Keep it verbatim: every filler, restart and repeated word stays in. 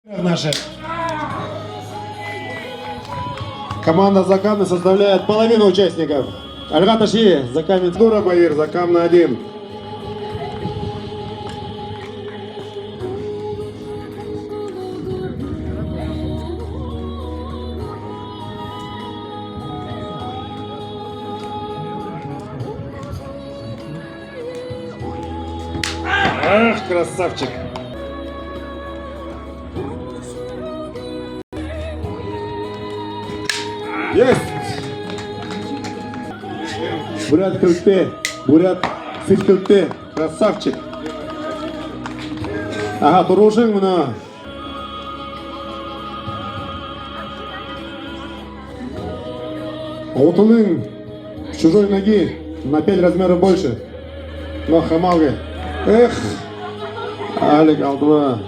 Наши. Команда Закамья составляет половину участников. Альга ташые, Закамья. Дура, Баир, Закамья один. Ах, красавчик! Есть! Буряад хэлэтэй, буряад сэдьхэлтэй, красавчик! Аха, түрүүшын мүнөө. Гуталын с чужой ноги на пять размеров больше. Но хамаагүй. Эх, Алик алдаа.